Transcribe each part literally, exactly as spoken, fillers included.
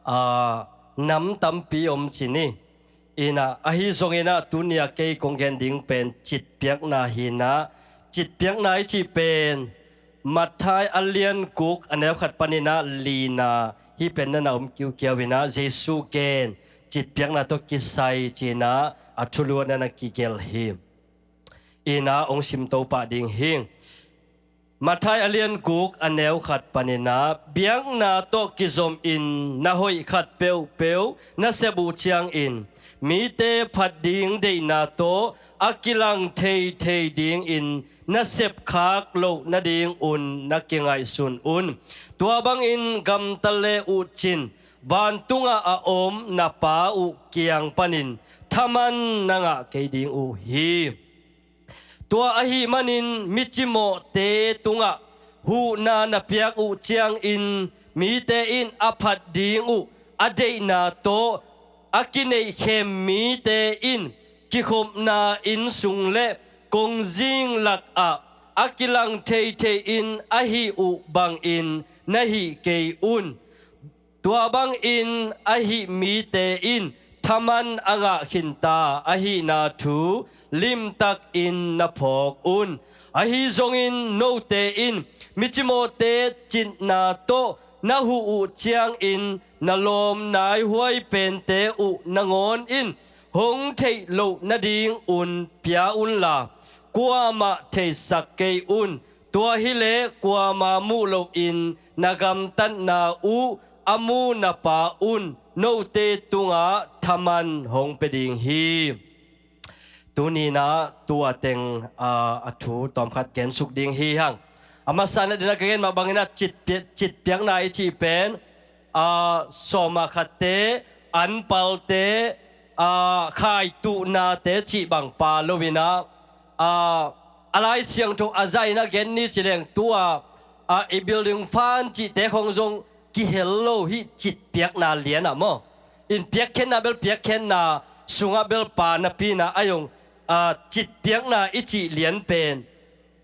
a, nam tampi om ci ni. Inah, ahi zonginah tunia kei kong gen ding pen citpiakna hinah, citpiakna i cih pen Matthai a lian guk a neu khat paninah lina, hih pen nana om kiukiau inah Jesu gen citpiakna tawh kisai cinah a thulu a nana kigelh hi. Inah ong simto pah ding hi. Matthai a lian guk a neu khat paninah, biakna tawh kizomin na hoih khat peuhpeuh na sep uh ciangin mite phat ding deihna tawh a kilang theithei dingin na sepkhak loh nadingun na kingaihsun un. Tua bangin gamta le uh cin vantungah a om na Pa uh kiang panin thaman na ngah kei ding uh hi. Tua ahih manin micimawhte tungah huhna na piak uh ciangin mite in a phat ding uh a deihna tawh a kineihkhem mite in kikhopna inn sung le kongzing lakah a kilang theithei in a hih uh bangin na hih kei un. Tua bangin a hih mite in thaman a ngah khinta ahihna thu limtakin na phawk un. Ahi zongin note in micimawhte citna tawh na huh uh ciangin na lawm naihuai pente uh nangawn in hong theih loh nadingun pia unla, kuamah theisak kei un. Tua hileh kuama muh loin na gamtatna uh a mu na Pa un note tungah thaman hong pia ding hi. Tuninah tua teng, aa, a thu tawmkhat gensuk ding hi hang. A masa na dinah ka gen mah banginah citpiak, citpiakna i cih pen, aa, sawma khatte, anpalte, aa, khaituhnate cih bang pa loinah, aa, a Lai Siangtho a zainah gen ni cileng tua, aa, i building fund cihte khong zong kihel lo hi citpiakna lianah maw. In piakkhiatna bel piakkhiatna sungah bel pa napina a yong, aa, citpiakna i cih lian pen,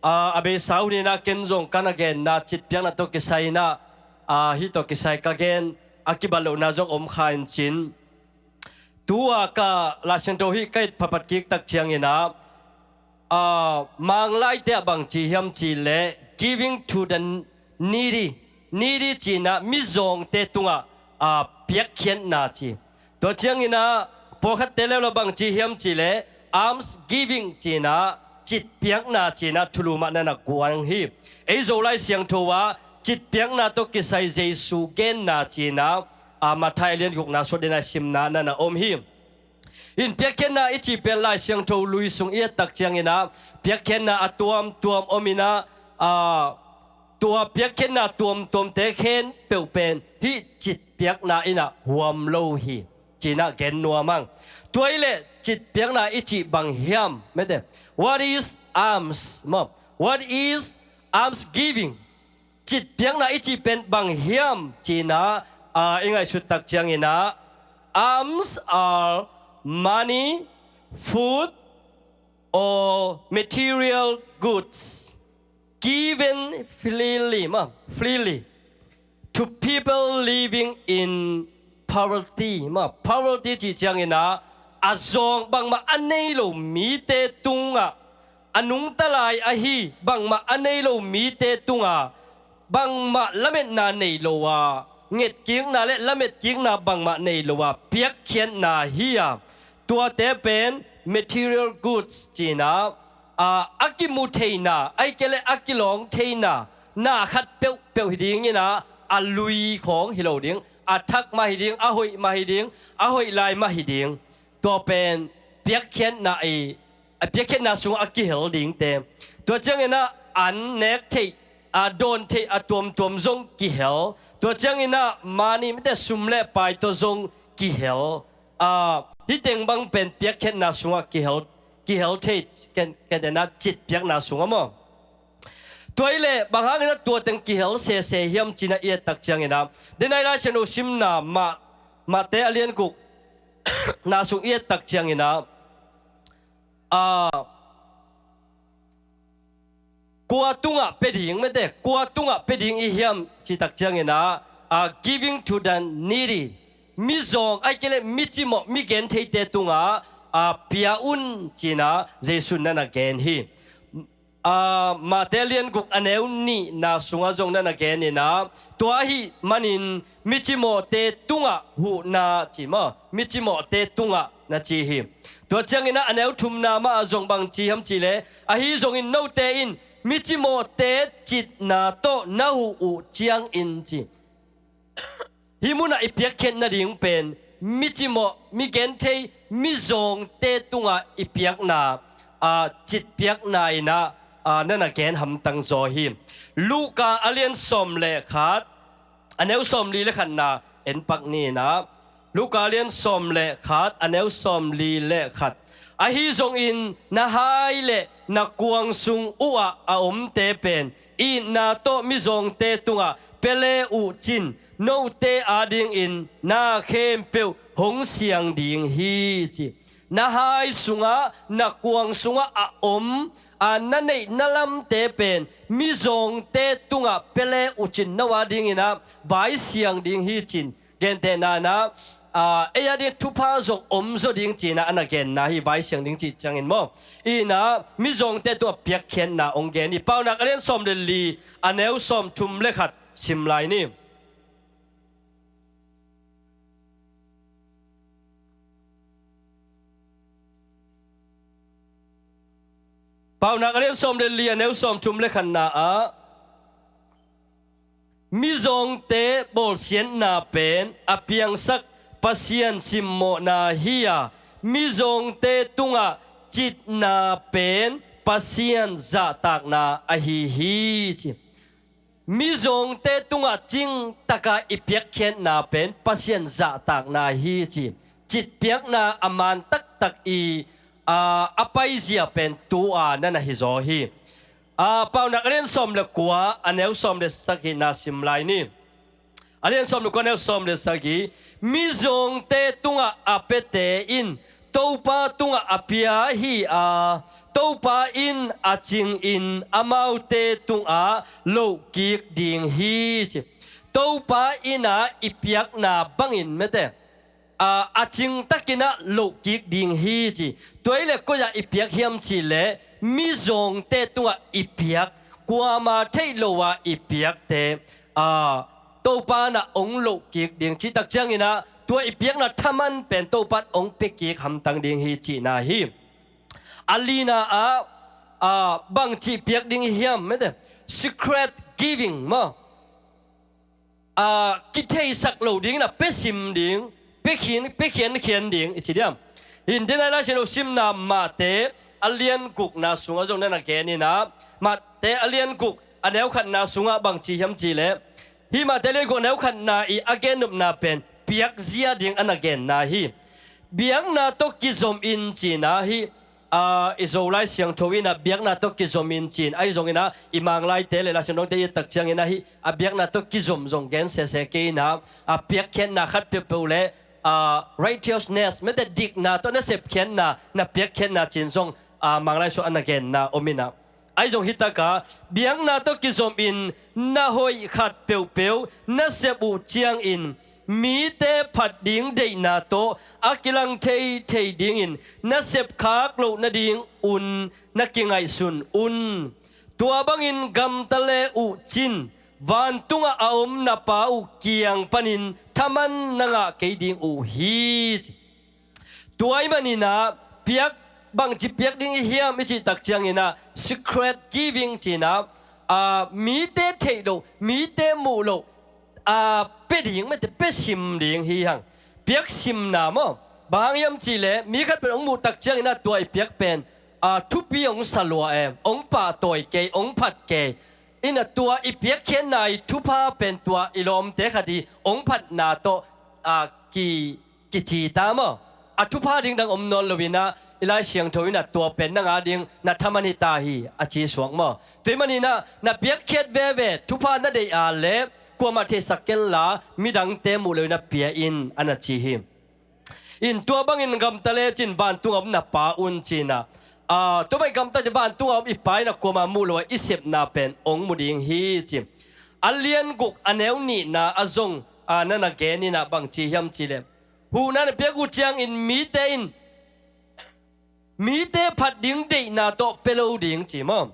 aa, a beisa huninah ken zong ka na genna citpiakna tawh kisai inah, aa, hih tawh kisai ka gen a kibat lohna zong om kha in cin. Tua ka Lai Siangtho hih ka it phatphat kik tak cianginah, aa, Manglaite ah bangci hiam cihleh giving to the needy, needy cinah mizawngte tungah, aa, piakkhiatna ci. Tua cianginah pawlkhatte leuleu bangci hiam cihleh alms giving cinah citpiakna cinah thulu mah nana guang hi. Ei Zo Lai Siangtho ah citpiakna tawh kisai Jesu genna cinah, aa, Matthai a lian gukna suat dinah simna nana om hi. In piakkhiatna i cih pen Lai Siangtho lui sung i et tak cianginah piakkhiatna a tuamtuam ominah, aa, tua piakkhiatna tuamtuamte khempeuh pen hih citpiakna inah huam lo hi cinah gen nuam hang. Tua hileh citpiakna i cih bang hiam? Mete, what is alms? Maw, what is alms giving? Citpiakna i cih pen bang hiam cinah, aa, i ngaihsut tak cianginah, alms are money, food, or material goods given freely, maw, freely to people living in poverty, maw. Poverty cih cianginah a zawng bangmah a nei lo mite tungah, a nungta lai ahi bangmah a nei lo mite tungah bangmah lametna nei lo a, ngetkikna le lametkikna bangmah nei lo a piakkhiatna hi a, tuate pen material goods cinah, aa, a kimu theina, ahih kei leh a kilawng theina, na khat peuhpeuh hi dinginah a lui khawng hi lo ding, a thak mah hi ding, a hoih mah hi ding, a hoih lai mah hi ding. Tua pen piakkhiatna i, a piakkhiatna sungah a kihel dingte. Tua cianginah an nek theih, a dawn theih a tuamtuam zong kihel. Tua cianginah mani mite sum le pai tawh zong kihel. Aa, hih teng bang pen piakkhiatna sungah kihel, kihel thei, ken, ken denah citpiakna sungah maw. Tua hileh bang hanginah tua teng kihel sese hiam cinah i et tak cianginah, denai Lai Siangtho simna mah, Matthai a lian gukna sung i et tak cianginah, aa, kua tungah pia ding, mete, kua tungah pia ding i hiam cih tak cianginah, aa, giving to the needy. mizawng, ahih kei leh micimawh, mi gentheite tungah, a, pia un ci-in ah Jesu in na na gen hi. A, Mate lian guk a neu nihna sungah zong na na gen in ah, tua ahih manin micimawhte tungah huhna ci maw, micimawhte tungah na ci hi. Tua ciangin ah a neu thumna mah ah zong bang ci hiam cih leh, ahi zongin note in micimawhte citna tawh na huh uh ciangin ci. Hih munah i piakkhiat nading pen micimawh, mi genthei, mizawngte tungah i piakna, a, citpiakna in ah, a, na na gen hamtang zaw hi. Luka a lian sawm le khat, a neu sawmli le khatna en pak ni in ah, Luka a lian sawm le khat, a neu sawmli le khat. Ahi zongin na hai le na kuang sung uhah a omte pen itna tawh mizawngte tungah pia le uh cin, note adingin na khempeuh hong siang ding hi ci. Na hai sungah, na kuang sungah a om, a, na neih na lamte pen mizawngte tungah pia le uh cin, no adingin ah vai siang ding hi cin. Gentehna in ah, a, ei ading thupha zong om zaw ding ci-in ah a na genna hi, vai siang ding cih ciangin maw. In ah mizawngte tungah piakkhiatna hong gen hi. Paunak a lian sawm le li, a neu sawm thum le khat sim lai ni. Paunak a lian sawm le li, a neu sawm thum le khatna ah, mizawngte bawlsiatna pen a piangsak Pasian simmawhna hi a, mizawngte tungah citna pen Pasian zahtakna ahi hi ci. Mizawngte tungah cingtaka i piakkhiatna pen Pasian zahtakna hi ci. Citpiakna a man taktak i, a, a paizia pen tu-a na na hi zaw hi. A, Paunak a lian sawm le kua, a neu sawm le sagihna sim lai ni. A lian sawm le kua, a neu sawm le sagih. Mizawngte tungah a piate in Topa tungah a pia hi a, Topa in a cingin amaute tungah lohkik ding hi ci. Topa in ah i piakna bangin mete, a, a cingtakin ah lohkik ding hi ci. Tua hi leh koi-ah i piak hiam cih leh mizawngte tungah i piak, kuama theih lo-a i piakte, a, Topa in ah hong lohkik ding cih tak ciangin ah tua i piakna thaman pen Topa in hong piakik hamtang ding hi cihna hi. A lina ah, a, bangci piak ding i hiam mete, secret giving maw. A, kitheisak lo dingin ah pia sim ding, pia khian, pia khiankhian ding i ci diam. Hi in, dena i Lai Siangtho simna Mate a lian gukna sungah zong na na gen in ah, Mate a lian guk a neu khatna sungah bangci hiam cih leh, hih Mate a lian guk a neu khatna i a gennopna pen piakzia ding a na genna hi. Biakna tawh kizom in cihna hi. A, i Zo Lai Siangtho in ah biakna tawh kizom in ci-in, ahi zongin ah i Manglaite le Lai Siangtho dongte i et tak ciangin ah hih a biakna tawh kizom zong gen sese kei in ah, a, piakkhiatna khat peuhpeuh le, a, righteousness, mete dikna tawh na sepkhiatna, na piakkhiatna ci-in zong, a, Manglai sungah a na genna om in ah. Ahi zong hi takah biakna tawh kizom in na hoih khat peuhpeuh na sep uh ciangin mite phat ding deihna tawh a kilang theithei dingin na sepkhak loh nadingun na kingaihsun un. Tua bangin gamta le uh cin, vantungah a om na Pa uh kiang panin thaman na ngah kei ding uh hi. Tua ahih manin ah piak, bangci piak ding i hiam i cih tak ciangin ah secret giving ci-in ah, a, mite theih loh, mite muh loh, a, pia ding, mete pia sim ding hi hang. Piak simna maw. Bang hang hiam cih leh mi khat pen hong muh tak ciangin ah tua i piak pen, a, thupi hong sa lua e, hong pahtawi kei, hong phat kei. In ah tua i piakkhiatna i thupha pen tua i lawmte khat i hong phatna tawh, a, ki kici ta maw. A thupha ding dang om nawn lo in ah i Lai Siangtho in ah tua pen nang ading na thaman hi ta hi a ci suak maw. Tua ahih manin ah na piakkhiat veve thupha na deih a leh kuamah theisak kenla midangte muh lo in ah pia in a na ci hi. In tua bangin gamta le cin, vantungah om na Pa un ci-in ah, a, tua bang i gamta cin vantungah om i Pa in ah kuamah muh lo a i sepna pen hong mu ding hi ci. A lian guk a neu nihna ah zong a, na na gen in ah bang ci hiam cih leh, huhna na piak uh ciangin mite in mite phat ding deihna tawh pia lo ding ci maw?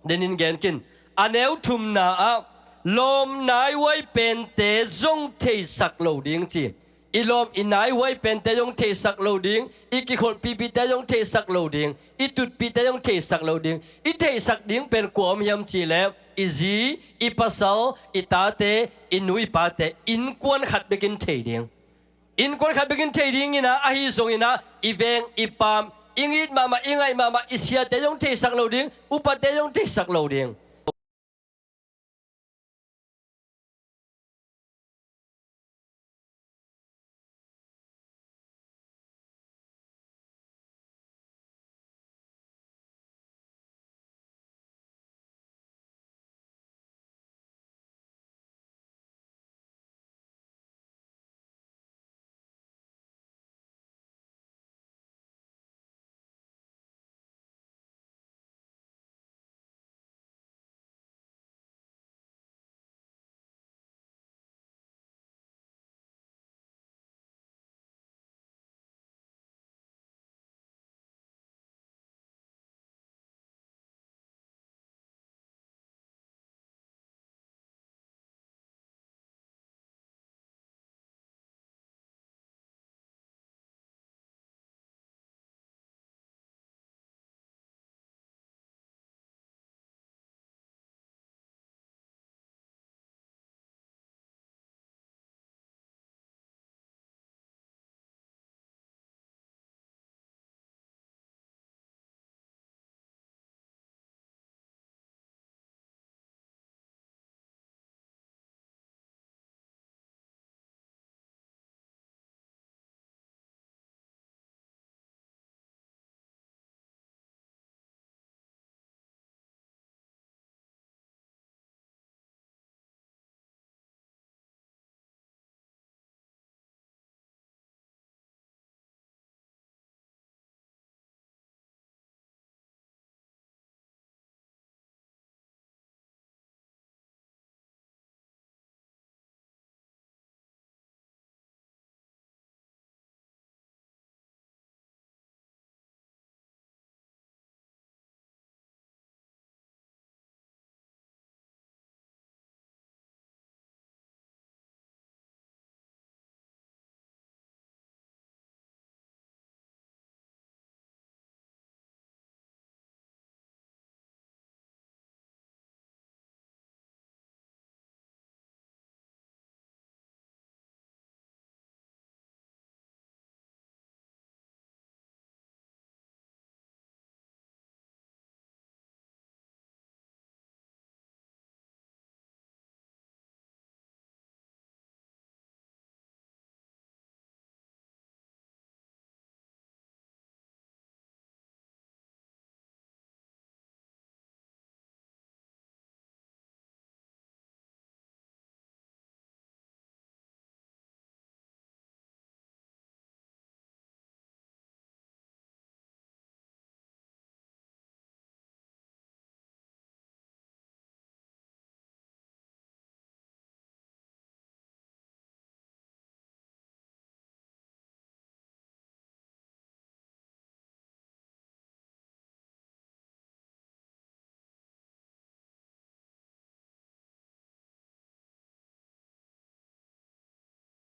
Denin gen kin. A neu thumna ah lawm naihuai pente zong theisak lo ding ci. I lawm i naihuai pente zong theisak lo ding, i kikholhpihpihte zong theisak lo ding, i tutpihte zong theisak lo ding. I theisak ding pen kua om hiam cih leh i zi, i pasal, i tate, i nu i pate, innkuan khat bekin thei ding. Innkuan khat bekin thei dingin ah, ahi zongin ah i veng i paam, i ngit mahmah, i ngaih mahmah, i siate zong theisak lo ding, upate zong theisak lo ding.